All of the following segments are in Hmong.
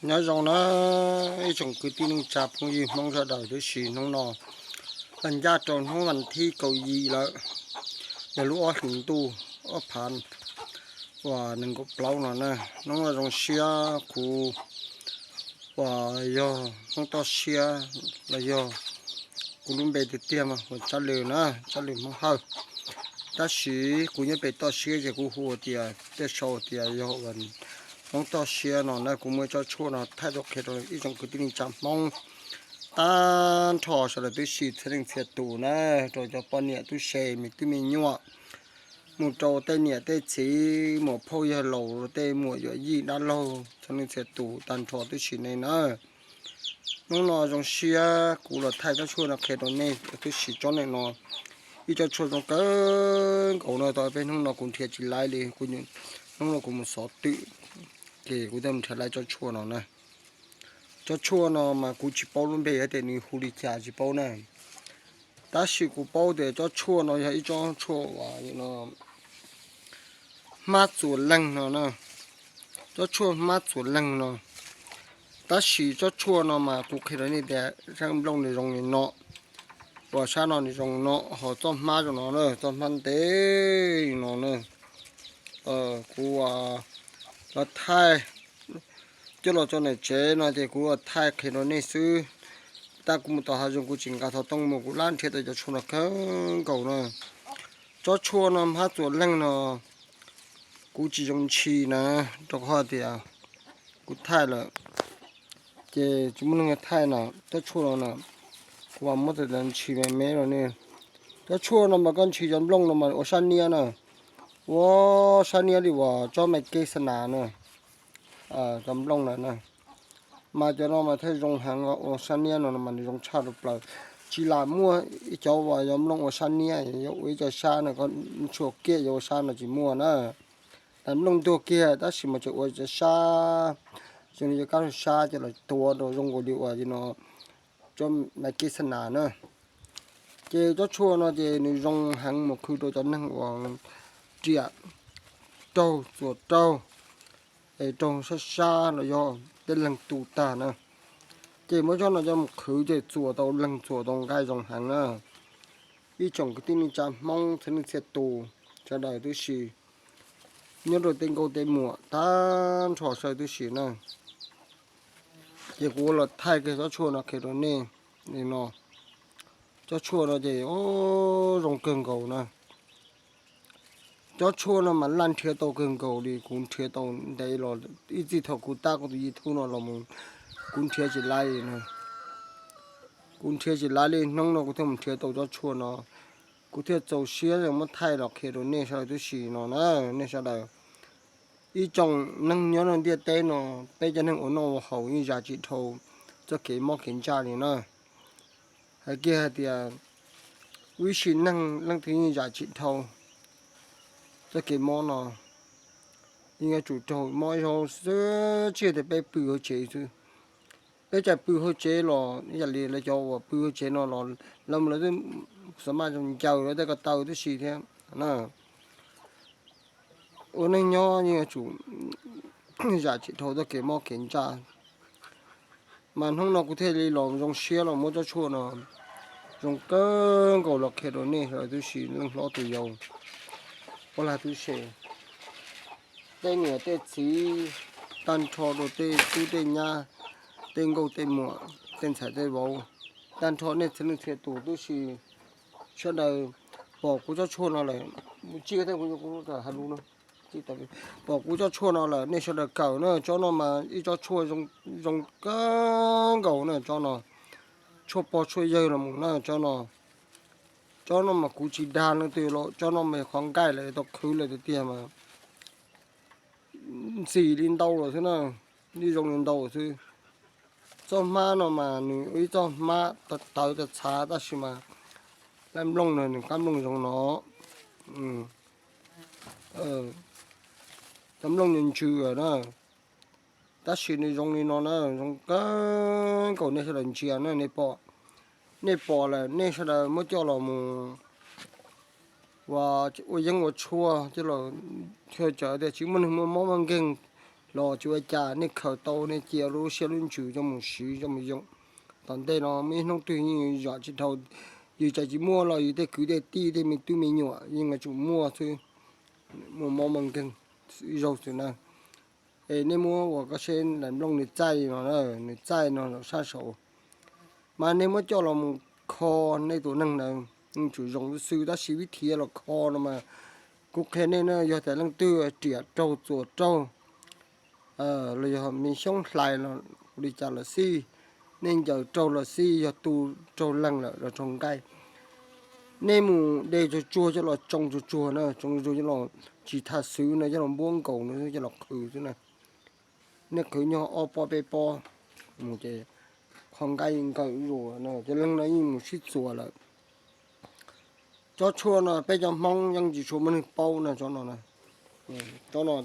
Nyob zoo na ib tsoom kwv tij neej tsa phooj ywg Hmoob sawv daws, tab sis hnub no los ncaj rau hnub vas thib kaum yim lawm, yog lub ob hlis ntuj ob phav uas nees nkaum plaub no na. Hnub no zoo siab kuv uas yog Hmoob toj siab los yog kuv lub npe tiag tiag mas hu Tsab Lwm na, Tsab Lwm Hmoob Hawj. Tab sis kuv nyob pem toj siab ces kuv hu tias, tej sau tias yog Hmoob toj siab no na. Kuv muaj tsob tshuaj no thaij rau qhia rau ib tsoom kwv tij neej tsa Hmoob tag nrho sawv daws tib si, txhia leej txhia tus na, rau cov poj niam tub se, me tub me nyuam, mus rau tej niam tej txiv, muam phauj yawg laus, tej muam yawm yij dab laug, txhia leej txhia tus tag nrho tib si nej na. Hnub no zoo siab kuv los thaij tsob tshuaj no qhia rau nej tib si. Tsob neeg no ib tsob tshuaj zoo kawg nkaus no, tau peb hnub no kuv nrhiav tsis laib li, hnub no kuv mus xov twm, ces kuv thiaj mus nrhiav laib tsob tshuaj no na. Tsob tshuaj no mas kuv tsis paub lub npe hais tias nws hu li cas tsis paub na. Tab sis kuv paub tias tsob tshuaj no yog ib tsob tshuaj uas hmab txuas leeg no na. Tsob tshuaj hmab txuas leeg no. Tab sis tsob tshuaj no mas kuv qhia rau nej tias zaj nplooj nws zoo li no, uas sab no nws zoo no, ho txoj hmab zoo no na, txoj hmab ntev no na. Kuv los thaij coj los tso ntawm tsev no ces kuv los thaij qhia rau nej xwb. Tab kuv mus tom hav zoov kuv tsis nqa xov tooj mus, kuv lam nrhiav tau cov tshuaj no kawg nkaus na. Tsob tshuaj no hmab txuas leeg no kuv tsis zoo ntshis na, rau qhov tias kuv thaij lawm ces tsis muaj neeg thaij na. Tsob tshuaj no na, kuv muab tawm ntshis me me los ne. Tsob tshuaj no mas koj ntshis cov nplooj no mas ua sab niab na, ua sab niab li uas tsob me kev xa nas na, cov nplooj na na. Mas cov no mas thiaj zoo heev, ua sab niab no mas nws zoo tshaj lub plaws. Tsis lam muaj ib cov uas yog nplooj ua sab niab, yog ua ib co sab no, koj tshuaj kiag yuav ua sab no tsis muaj na. Nplooj ntuag kiag tab sis mas tseem ua cov sab, zoo li cov kab laug sab coj los tuav rau zoo nkaus li uas no, tsob me kev xa nas na. Ces tsob tshuaj no ces nws zoo heev mus khwv rau cov neeg uas riam raug, txuas raug, es raug sab sab los yog tej leeg tu tag na. Ces muab tsob no coj mus qhwv ces txuas tau leeg, txuas tau nqaij zoo heev na. Ib tsoom kwv tij neej tsa Hmoob txhia leej txhia tus sawv daws tib si, nyob rau tej nkauj tej muam tag nrho sawv tib si na. Ces kuv los thaij kiag tsob tshuaj no qhia rau nej li no. Tsob tshuaj no ces zoo kawg nkaus na. Tsob tshuaj no mas laj nrhiav tau kawg nkaus li, kuv nrhiav tau ntev los ib txij thaum kuv tab kuv tus YouTube no los mus, kuv nrhiav tsis laib li na. Kuv nrhiav tsis laib li, hnub no kuv thiaj mus nrhiav tau tsob tshuaj no. Kuv thiaj txaus siab muab thaij los qhia rau nej sawv daws tib si no na, nej sawv daws. Ib tsoom neeg nyob rau ntiaj teb no, peb cov neeg ua noj ua haus yeej zam tsis dhau txoj kev mob kev ntsaj li na. Hais kiag hais tias, ib sim neej leej twg yeej zam tsis dhau txoj kev mob no, yeej yuav tsum raug mob zaub xwb, tsis tias peb pw hauv tsev xwb. Peb tseem pw hauv tsev los ib yam li lawv cov uas pw hauv tsev no los lawv mus lawv twb xa maj zoo ncaws lawv tej ko taw tib si thiab na. Ua neej nyob yeej yuav tsum zam tsis dhau txoj kev mob kev ntsaj. Mas hnub no kuv thiaj li los zoo siab los muab tsob tshuaj no zoo kawg nkaus los qhia rau nej sawv daws tib si, leej hlob tus yau, pab lag tub se, tej niam tej txiv, tag nrho rau tej tub tej nyab, tej nkauj tej muam, tej ntxhais tej vauv, tag nrho nej txhia leej txhia tus tib si, sawv daws pom kuv tsob tshuaj no lawm, tsis pom kuv tsob tshuaj no lawm nej sawv daws kawm na. Tsob no mas ib tsob tshuaj zoo kawg nkaus na, tsob no tshuaj pog tshuaj yawg los mus na, tsob no. Tsob no mas kuv tsis dag leej twg los, tsob no mas qhov nqaij lawv tau qhwv lawm tiag tiag mas ntxim li ntau lawm xwb na, li zoo li ntau xwb. Txoj hmab no mas nws ib txoj hmab tawv tawv txhav tab sis mas laj nplooj no nws kab nplooj zoo no, cov nplooj nws ntsws na, tab sis nws zoo li no na, zoo kawg nkaus nej sawv daws ntsia na, nej pom, nej pom lawm nej sawv daws muab coj los mus ua yeeb ua tshuaj coj los, chaw tsawv tias tsis muaj neeg muaj mob muaj nkeeg los tsis ua cas, nej khaws tau nej cia lub siab lub ntsws coj mus siv coj mus yoom. Tom ntej no muaj ib hnub twg yeej zam tsis dhau, yus tseem tsis muaj los yus tej kwv tej tij tej me tub me nyuam yeej yuav tsum muaj xwb, muaj mob muaj nkeeg ib zaug xwb na. Es nej muab ua koj seb daim nplooj nws txaij no, nws txaij no sab saud, mas nej muab coj los mus kho, nej tus neeg ntawd yeej tsum zoo xwb, tab sis vib thib los kho no mas kuv qhia nej na, yog tias leej twg riam raug txuas raug los yog me xyoob hlais los ua li cas los xij, nej ncaws raug los xij, yog tu raug leeg lawm los raug nqaij, nej mus de tsuag tsuag coj los tsoo tsuag tsuag na, tsoo tsuag coj los tsis tha xwv no, coj los npuab nkaus no coj los qhwv xwb na. Nej qhwv nyob ob pob peb pob mus ces qhov nqaij nkawm zuj zus no ces leej no yeej mus sib txuas lawm. Tsob tshuaj no peb cov Hmoob yeej tsis tshua muaj neeg paub no, tsob no, tsob no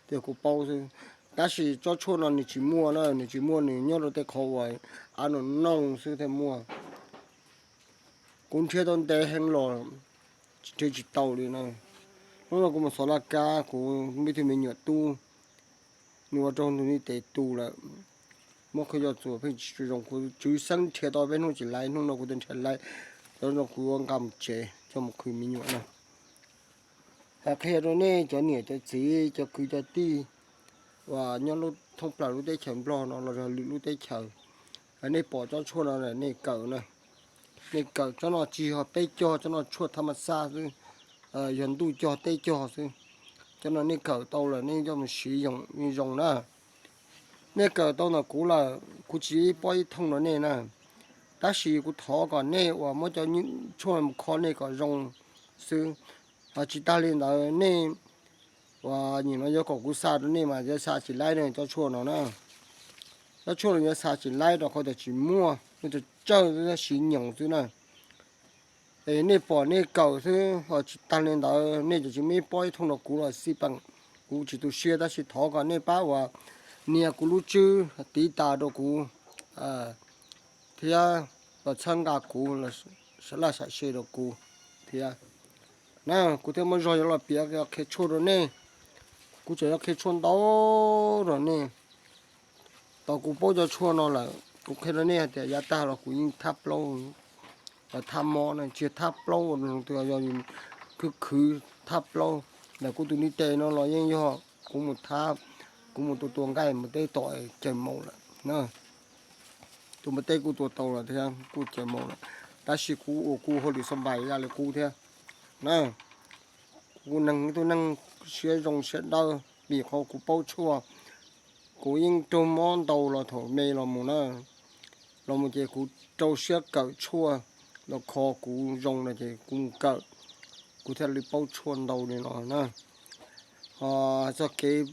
tias kuv paub xwb, tab sis tsob tshuaj no nws tsis muaj na, nws tsis muaj, nws nyob rau tej qhov uas av no nooj xwb thiaj muaj. Kuv nrhiav tau ntev heev los nrhiav tsis tau li na. Hnub no kuv mus xov laj kab, kuv muaj ib tug me nyuam tub, nws ua rau tus ni tes tu lawm, muab qhov yog txuas pheej tsis zoo, kuv tswv xeeb nrhiav tau peb hnub tsis laib, hnub no kuv twb nrhiav laib, cov no kuv yuav nqa mus tsev coj mus qhwv me nyuam na. Hais qhia rau nej cov niam cov txiv cov kwv cov tij uas nyob lub thoob plaws lub teb chaws Nplog no los yog lwm lub teb chaws, nej pom tsob tshuaj no nej kawm na. Nej kawm tsob no tsis yog peb cog, tsob no tshuaj thab mab xab xwb, yog ntuj cog teb cog xwb. Tsob no nej kawm tau lawm nej coj mus siv zoo na. Nej kawm tau ntawm kuv lawm kuv tsis ib pob ib thooj rau nej na, tab sis kuv thov kom nej uas muab cov tshuaj mus kho nej kom zoo xwb. Tsis tag li ntawd nej uas nim no yuav kom kuv xa rau nej mas yuav xa tsis laib ne, cov tshuaj no na. Cov tshuaj no yuav xa tsis laib rau qhov tias tsis muaj, nej tsawg tsawg siv nyoos xwb na. Es nej pom nej kawm xwb, tsis tag li ntawd nej cov tsis muaj ib pob ib thooj rau kuv los xij peem, kuv tsis tu siab, tab sis thov kom nej pab uas nias kuv lub tswb tiv tas rau kuv thiab los txhawb nqa kuv, laj sam se rau kuv thiab na. Kuv thiaj muaj zog yuav los piav qhia tshuaj rau nej. Kuv tseem yuav qhia tshuaj ntau rau nej. Tau kuv paub cov tshuaj no lawm, kuv qhia rau nej hais tias yav tag los kuv yeej thab plaub, thab mob na, tsis thab plaub, yog khwv khwv thab plaub. Ntawm kuv tus ni tes no los yeej yog kuv mus thab, kuv mus tua tua nqaij mus teb tom caws maus lawm na. Tus mus teb kuj tua tau lawm thiab kuj caws maus lawm, tab sis kuv ua kuv hauj lwm xab npais ib yam li qub thiab na. Kuv neeg ib tug neeg siab zoo siab dawb vim qhov kuv paub tshuaj. Kuv yeej raug mob ntau los thaum me los mus na, los mus ces kuv rau siab kawm tshuaj los kho kuv zoo no ces kuv mus kawm, kuv thiaj li paub tshuaj ntau li no na. Txog kev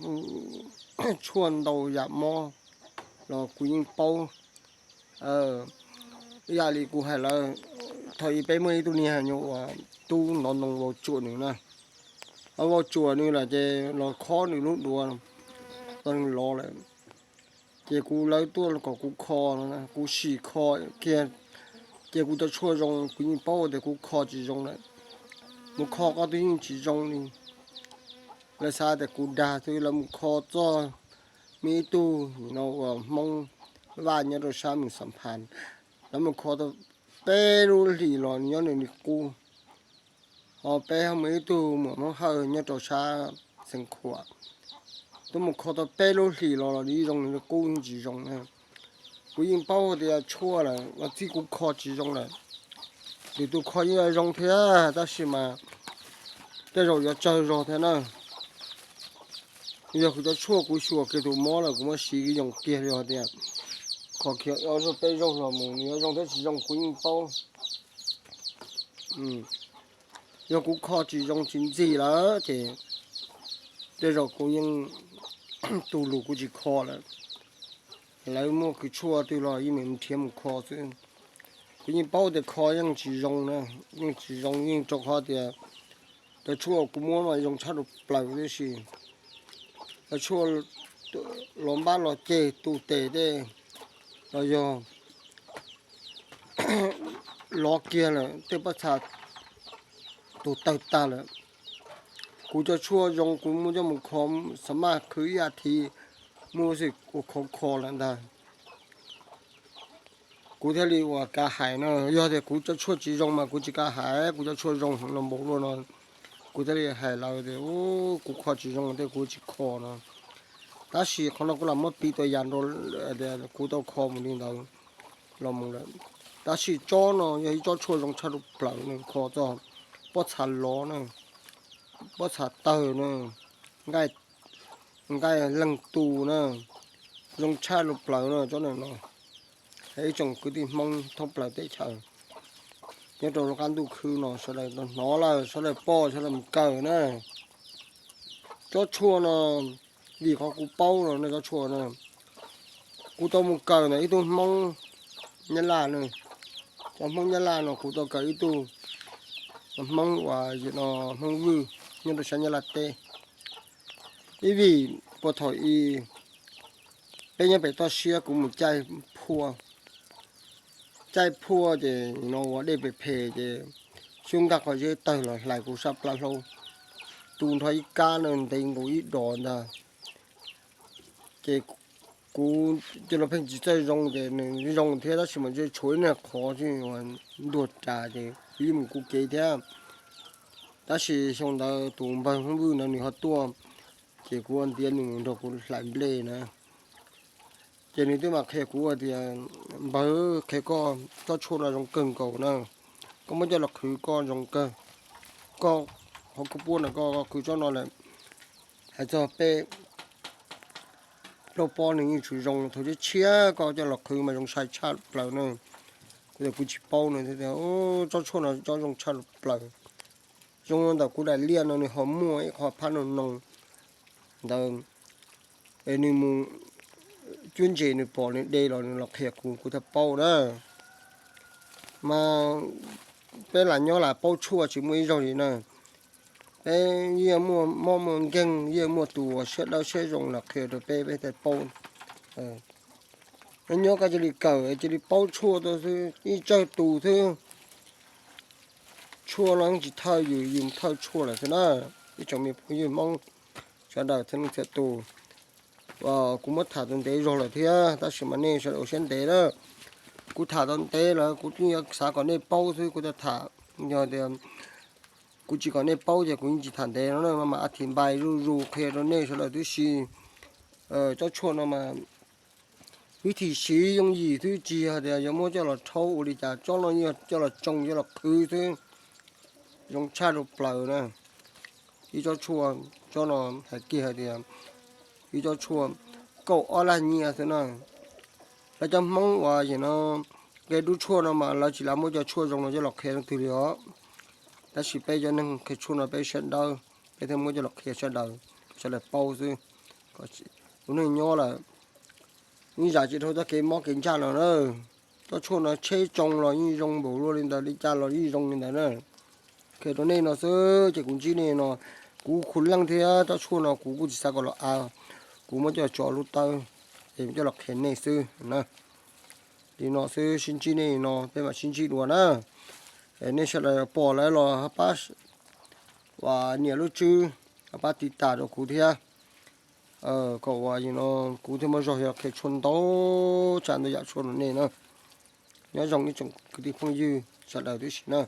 tshuaj ntau yam mob los kuv yeej paub. Ib yam li kuv hais lawm, thaum ub peb muaj ib tug niag nyuam uas tub ntov ntoo vau tsuam nws na, vau tsuam nws lawm ces los khob nws lub duav, tau nws lov lawm. Ces kuv, lawv tuaj kom kuv kho, kuv sim kho kiag, ces kuv cov tshuaj zoo, kuv yeej paub tias kuv kho tsis zoo lawm. Mus kho qhov twg yeej tsis zoo li. Lawv xav tias kuv dag xwb, lawv mus kho txog muaj ib tug no uas Hmoob Vaj nyob rau sab Mws Xam Phas, lawv mus kho tau peb lub hlis los nyob nws li qub. Ho peb ho muaj ib tug muam Hmoob Hawj nyob rau sab Xeev Khuam, twb mus kho tau peb lub hlis los los nws zoo nws li qub yeej tsis zoo na. Kuv yeej paub tias tshuaj lawm los txij kuv kho tsis zoo lawm. Lwm tus kho yeej yuav zoo thiab tab sis mas tej zaum yuav tsawg zog thiab na. Yog kuv cov tshuaj kuv xyuas kiag tus mob lawm kuv muab siv yoos kiag li hais tias qhov khiav ob zaug peb zaug los mus nws yuav zoo thiab tsis zoo kuv yeej paub. Yog kuv kho tsis zoo tsis ntxim lawm ces tej zaum kuv yeej tu lus kuv tsis kho lawm. Lawv muaj kws tshuaj twg los yeej nrhiav mus kho xwb. Kuv yeej paub tias kho yeej tsis zoo na, yeej tsis zoo yeej rau qhov tias cov tshuaj kuv muab mas zoo tshaj lub plaws tib si. Cov tshuaj los npab los ceg tu tes tej los yog lov kiag lawm tej pob txha tus tawg tag lawm. Kuv cov tshuaj zoo kuv muab coj mus kho, xa maj khwv ib as thiv, muaj xwm ua khov kho lawm ntag. Kuv thiaj li uas kav hais no, yog tias kuv cov tshuaj tsis zoo mas kuv tsis kav hais, kuv cov tshuaj zoo heev no npaum luaj no, kuv thiaj li hais lawv tias kuv kho tsis zoo tej kuv tsis kho no. Tab sis qhov no kuv lam muab piv tus yam rau kuv tau kho mus li ntawd los mus lawm. Tab sis tsob no yog ib tsob tshuaj zoo tshaj lub plawv no, kho txog pob txha lov na, pob txha tawg na, nqaij leeg tus na, zoo tshaj lub plawv na tsob no no. Ib tsoom kwv tij Hmoob thoob plaws teb chaws nyob rau lub qab ntuj khwb no sawv daws tau hnov lawm, sawv daws pom, sawv daws mus kawm na. Tsob tshuaj no, vim qhov kuv paub no nej, tsob tshuaj no kuv tau mus kawm ntawm ib tug Hmoob Nyab Laj no. Cov Hmoob Nyab Laj no kuv tau kawm ib tug Hmoob uas no, Hmoob Vwj, nyob rau sab Nyab Laj teb. Ib vim puag thaum i peb nyob pem toj siab kuv mus caij phuaj, caij phuaj ces no ua dej pes phem ces xyoob nkag qhov zeb tawg los hlais kuv sab plab hlaub, tu nrho ib kab no ntev nkaus ib dos ntag. Ces kuv coj los pheej tsis txawj zoo ces nws zoo thiab tab sis mas ntshe tshuav ib niag qhov tsis ntuag ras ces kuv yeej mus kuv kev thiab. Tab sis xyoo ntawd tus npawg Hmoob Vwj ntawd nws ho tuaj, ces kuv ua ntiav nws mus nrog kuv hlais nplej na. Ces nws twb mam qhia kuv tias, npawg, qhia koj, tsob tshuaj no zoo kawg nkaus na, koj muab coj los qhwv koj zoo kawg. Koj qhov koj puab no koj qhwv tsob no lawm, hais txog peb plaub pob nws yeej tsis zoo, thaum tshiab tshiab koj coj los qhwv mas zoo sai tshaj plaws na. Kuv tias kuv tsis paub no thiab tias tsob tshuaj no tsob zoo tshaj plaws. Zoo ntawm kuv daim liaj no nws ho muaj ib qho phab no no ntawd, es nws mus cuab ntses nws pom nws de los nws los qhia kuv, kuv thiaj paub na. Mas peb lam nyob lam paub tshuaj tsis muaj ib zaug li na. Peb yeej muaj mob muaj nkeeg, yeej muaj tus uas siab dawb siab zoo los qhia rau peb, peb thiaj paub. Nyob nyob koj cia li kawm cia li paub tshuaj xwb, ib tsawg tus xwb. Tshuaj no tsis thawj yus, yus thawj tshuaj lawm xwb na. Ib tsoom me phooj ywg Hmoob sawv daws txhua leej txhua tus, kuv muab tham tau ntev zog lawm thiab tab sis mas nej sawv daws ua siab ntev na. Kuv tham tau ntev lawm kuv yeej yuav xav kom nej paub xwb kuv thiaj tham. Yog tias kuv tsis kom nej paub ces kuv yeej tsis tham ntev no na, mas a thim npai zuj zus qhia rau nej sawv daws tib si. Tsob tshuaj no mas vib thim siv yooj yim xwb, tsis yog tias yuav muab coj los rhaub ua li cas, tsob no yog coj los tsoo coj los qhwv xwb, zoo tshaj rau plaws na. Ib tsob tshuaj, tsob no hais kiag hais tias ib tsob tshuaj kaum ob laj nyiaj xwb na. Lawv cov Hmoob uas yam no, kev rub tshuaj no mas lawv tsis lam muab cov tshuaj zoo no coj los qhia leej twg li os. Tab sis peb cov neeg qhia tshuaj no peb siab dawb, peb thiaj muab coj los qhia sawv daws, sawv daws paub xwb. Ua neej nyob lawm, ib zam tsis dhau txoj kev mob kev ntsaj no na. Tsob tshuaj no tsheb tsoo los yeej zoo npaum luaj li ntawd, li cas los yeej zoo li ntawd na. Qhia rau nej no xwb ces kuv ntsib nej no, kuv khuv leej thiab tsob tshuaj no kuv kuj tsis xav kom los av, kuv muab coj tso lub tawb es coj los qhia nej xwb na. Li no xwb, sib ntsib nej no peb mam sib ntsib dua na. Nej sawv daws pom lawm los pab nias lub tswb, pab tiv tas rau kuv thiab, kom uas kuv thiaj muaj zog yog qhia tshuaj ntau tsav ntau yam tshuaj rau nej na. Nyob zoo ib tsoom kwv tij phooj ywg sawv daws tib si na.